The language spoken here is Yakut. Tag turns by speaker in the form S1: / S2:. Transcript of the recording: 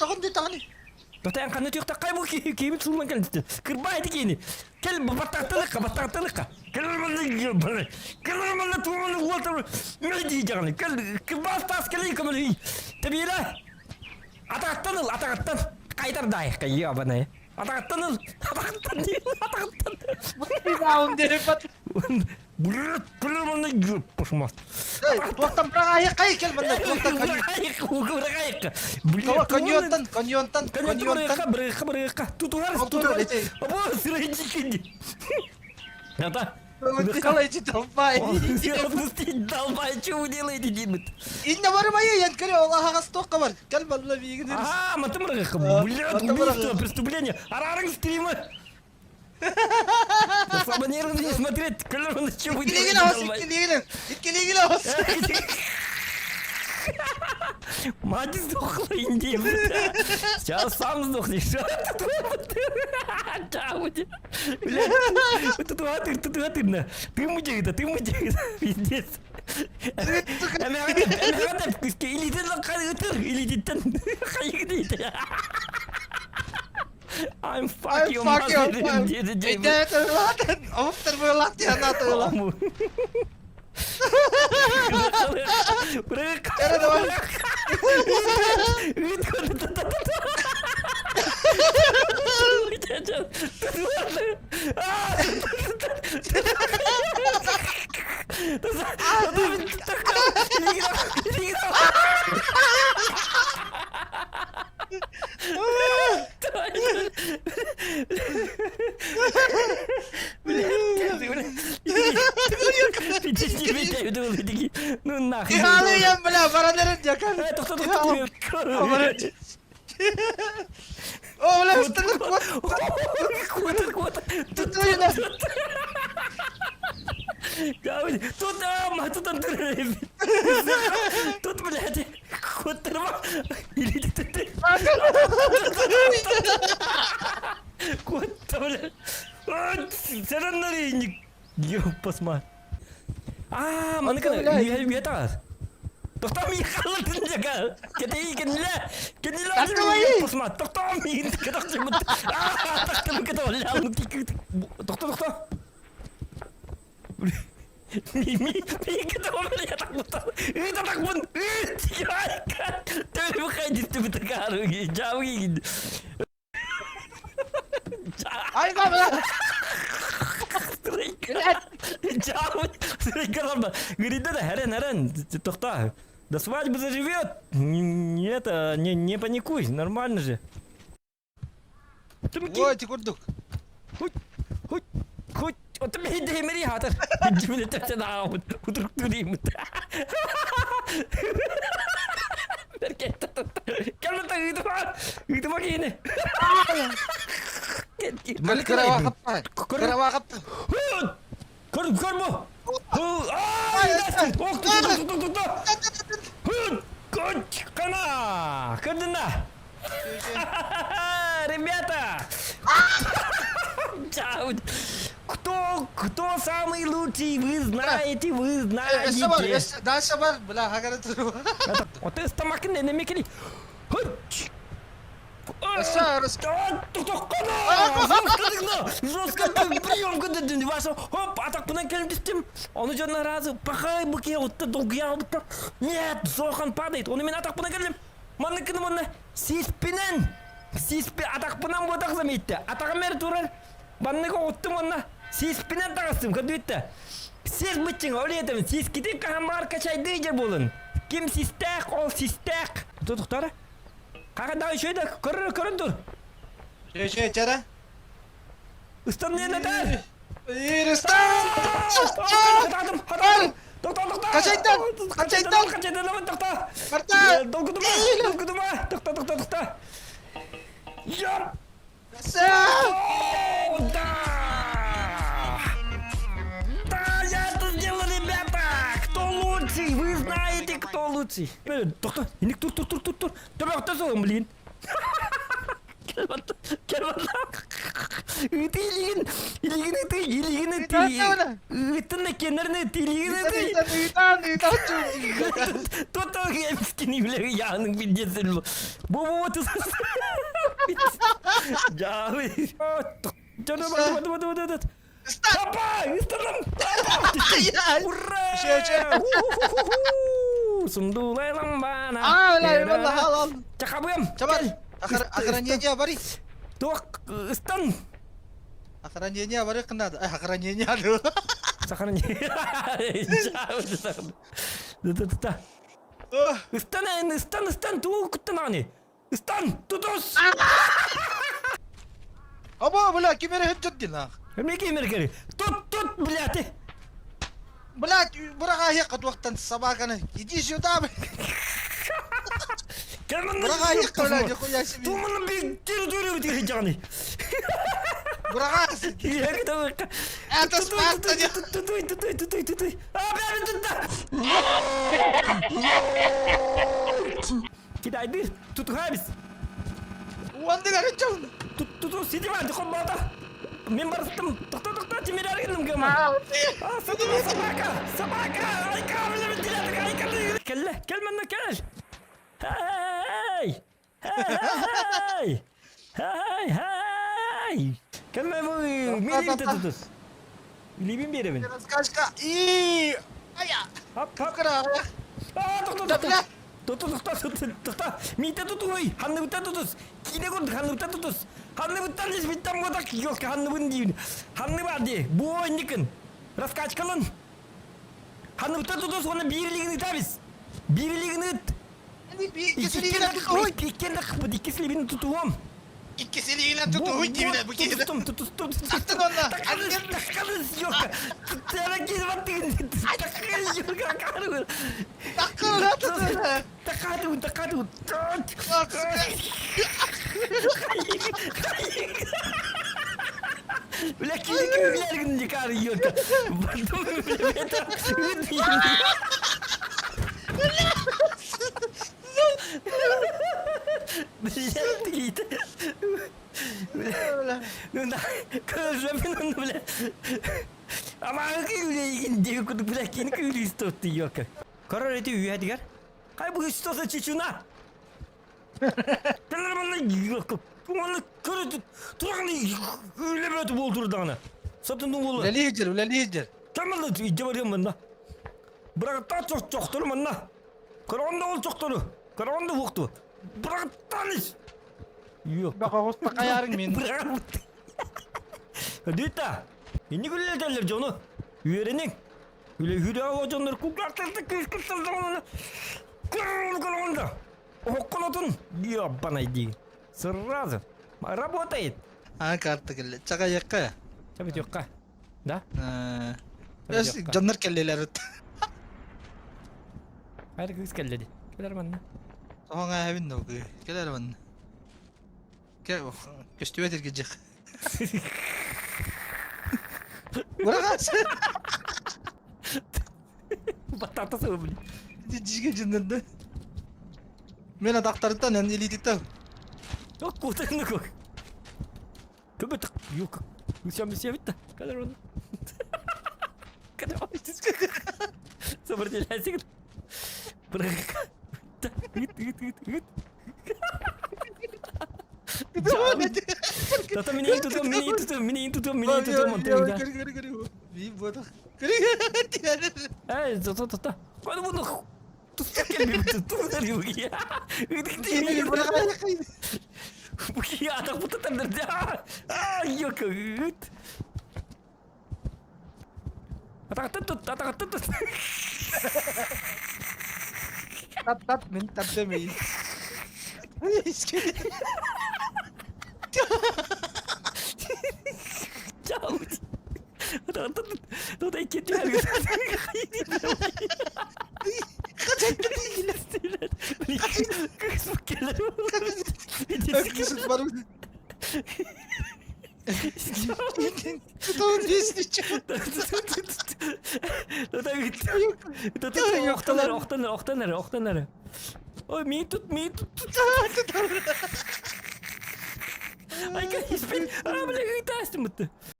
S1: Тоҕун ди тоҕун.
S2: Тотен ханна түөхтаххай бу киһибит суурман кэлбит. Кырбаа ити киһини. Кэл баттахталыкка, баттахталыкка. Кэл манна кэл манна туоманы уотар мэй дии Кэл кырбаас таас кэлий көмөлүй. Тэбиэлэ. Атаҕыттан ыл, атаҕыттан. Кайтар даайыкка, ебаная. Атаҕыттан ыл, атаҕыттан дии, атаҕыттан.
S1: Баун дерепат.
S2: Блядь, манна пошмас.
S1: Туохтан быраҕаайыккай кэл манна туохтан
S2: Быраҕаайыкка.
S1: Коньонтан, коньонтан,
S2: коньонтан. Бырыхха, бырыхха. Тутуһар, тутуһар. Обо, сырайдикинди. Ата.
S1: Делайте долбай.
S2: Долбай, что вы делаете, деймит?
S1: Инна бармайы, ян көрө, ол аһаҕас туохха бар. Кэл манна биигин.
S2: Аа, маты бырыхха. Блядь, убийство, преступление. Арарың стримы. Слабо нервно не смотреть, көлөр что вы делаете?
S1: Иккилигин, иккилигин, иккилигин.
S2: Мать сдохла, индия. Сейчас сам сдохнешь. Блядь, тут ты, тут ты, ты мудик, ты мудик, пиздец. I'm fuck you,
S1: fuck you. Оптер буолат диэн атыыла. Кэрэ давай.
S2: Ну нахуй.
S1: Иһаалыйан бля баран эрэн дьакан. О, бля, ыстаныр куот.
S2: Куот, куот.
S1: Тут
S2: Тут, а, тут Андрей. Тут, блядь, куоттарма. Или ты. Куотта, блядь. Сэрэннэр Ёппасма. А, маныкы үйе тағас. Тоқтам михалытын жага. Кетей кенле. Кенле ёппасма. Тоқтам мин кетақчы. А, тақтым кете оля. Тоқта, тоқта. Ми ми ми кете оля тақмын. Үй тақмын. Төбе хайдисти битакару. Жауги.
S1: Айга бля.
S2: Говорит, да, Харен, Харен, тохта, до свадьбы заживет. Не, это, не, не паникуй, нормально же.
S1: Ой, ти курдук.
S2: Хоть, хоть, хоть, вот мне хатар. Жимне тепсен аут, утрук турим. Кем это ыйтыма, ыйтыма кейне.
S1: Кыра Кыра
S2: Көр, көр бу. Ай, ох, тут, тут, тут, тут. Кана, көрдүнә. Ребята! Кто, кто самый лучший, вы знаете, вы знаете.
S1: Дальше бар, бля, хагара туру.
S2: Вот это стамакын не мекели. Жестко прием ваша. Хоп, атакпынан келіп түстім. Оны жонна разы. Пахай быке, отта долгия Нет, Зохан падает. Оны мен атакпынан келдім. Манныкыны манна сиспинен. Сиспи атакпынан ботақ заметті. Атағым бері турар. Банныга оттым онна. Сиспинен тағыстым, көдүтті. Сис бытчың, оле етемін. Сис китин кахан бар качайды жер болын. Ким систәк, ол систәк. Тут тоқтары. Қаға да еще да көрір көрін тұр.
S1: Şey çara.
S2: Ыстан не нәтәр?
S1: Ирыстан!
S2: Хатадым, хатадым. Тоқта, тоқта.
S1: Қачайдан, қачайдан.
S2: Қачайдан, тоқта.
S1: Марта!
S2: Долгудума, долгудума. Тоқта, тоқта, тоқта. Яп!
S1: О,
S2: да! Да, я это сделал, ребята! Кто лучший? Вы знаете, кто лучший. Тоқта, иник тур, тур, тур, тур, тур. Тоқта, блин. Кел, кел, Ыты илигин, илигин ыты, илигин ыты. Ыытын экеннерин ыты, илигин ыты.
S1: Ыытан, ыытан, ыытан.
S2: Тото эмскини биле яның билдесин. Бу бу бу Жабы. Жаны бады бады бады бады. Папа, ыстырдым. Ура! Сундулайлам бана.
S1: А, ла, ал, ал.
S2: Чакабым.
S1: Чабар. Охранение бari.
S2: Туох ыстан.
S1: Охранение бari кынады. Охранение.
S2: Сохранение. Да-да-да. Ыстан, ыстан, ыстан, тугу куттан аны. Ыстан, тутус!
S1: Аба, бля, ким эрэ сылдьар диэн аах.
S2: Эмне ким эрэ Тут, тут, блядь!
S1: Блядь, быраҕаайыахха туохтан собаканы. Иди сюда, блядь. Быраҕаайыахха, блядь, нихуя себе.
S2: Туманы би территорию битигин
S1: Быраҕаас. Это спасто не.
S2: Тутой, тутой, тутой, тутой. А, бля, тутта! Кидайды, тутуһабис.
S1: Уандыгар ыччалын.
S2: Туту сити бар, хомбата. Мен барыстым. Тохто, тохто, тимир аргыным гыма. А, собака, собака, айка, айка, Кэллэ, кэл манна кэл. Hey! Hey! Hey! Hey! Кэлмэ бу мени тутус. Илибин биэрэбин.
S1: Раскачка. И Ая.
S2: Хап, хап.
S1: Кыра.
S2: А, тохто, тохто. Тохто, тохто, тохто. Миитэ тутуй. Ханныбыттан тутус. Киинэ курдук ханныбыттан тутус. Ханныбыттан лесбиттан буотах ёлка ханныбын диибин. Ханныба дии. Бу инникин. Раскачкалан. Ханныбыттан тутус уонна биир илигин ытабис. Биир илигин ыт. Иккиэн да иккис илибин тутуом.
S1: Иккис илиинэн тутуһуй диибинэ бу киһи.
S2: Тутустум, тутустум,
S1: Тахтын онно.
S2: Таккалыс, ёлка. Таккалыс, таккалыс, ёлка.
S1: Таккалыс.
S2: Таккату, таккату. Бля, киһи күүлэргин дикар ёлка. Бля, тигит. Ну да, көзөмүн онну бля. Амаҥы күүлэйгин диэки курдук бля кини күүлүүстуотtu ёлка. Көрөр эти үйэтигэр. Хай бу что чучуна? Манна көрө тураганы үлебет болдур даҕаны. Сатынды уолу.
S1: Үлэлиир үлэлиир.
S2: Тамалы идде барыам манна. Бырагаттаа чохтору манна. Көрөҕүн ол чохтору. Көрөҕүн да уохту. Бырагаттаан ис. Yok.
S1: Баҕа хайаарыҥ мин.
S2: Дита. Инни күллэтэллэр дьону. Үөрэниҥ. Үлэ хүрээ дьоннор кугартарда кыыс кырсалдамана. Көрөҕүн көрөҕүн да. Окконотун ёбаный дии. Сразу. Работает.
S1: А карта кэллэ. Чаҕайыахха.
S2: Чабытыахха. Да?
S1: Дьоннор кэллилэр.
S2: Хайда кыыс кэллэ дии. Кэлэр манна.
S1: Тоҕоҥ ааһабын да Кэлэр манна. Көстүбэт иргижих. Быраҕас.
S2: Батата сылы блин.
S1: Дьигэ дьыннырды. Мен атахтарыттан эн илиититтэн.
S2: Yok кутаны кок. Көбөт yok. Үсәм үсәбит та. Кәлер оны. Кәлер Сопротивляйся. Бырак. Ыт ыт ыт ыт. Тата мине тутум, мине тутум, мине тутум, мине тутум. Эй, тата тата. Кайда буны? Тутуп келбейм, тутуп Атак бутатандар. А, ёка. Ыт. Атагаттан тут, атагаттан тут.
S1: Тап тап мин тап демейин.
S2: Чау. Атагаттан тут. Тут икки Охтан охтан охтан охтан Ой, мин тут, мин тут. Айка испин, а, бля, ыйтаастым бытты.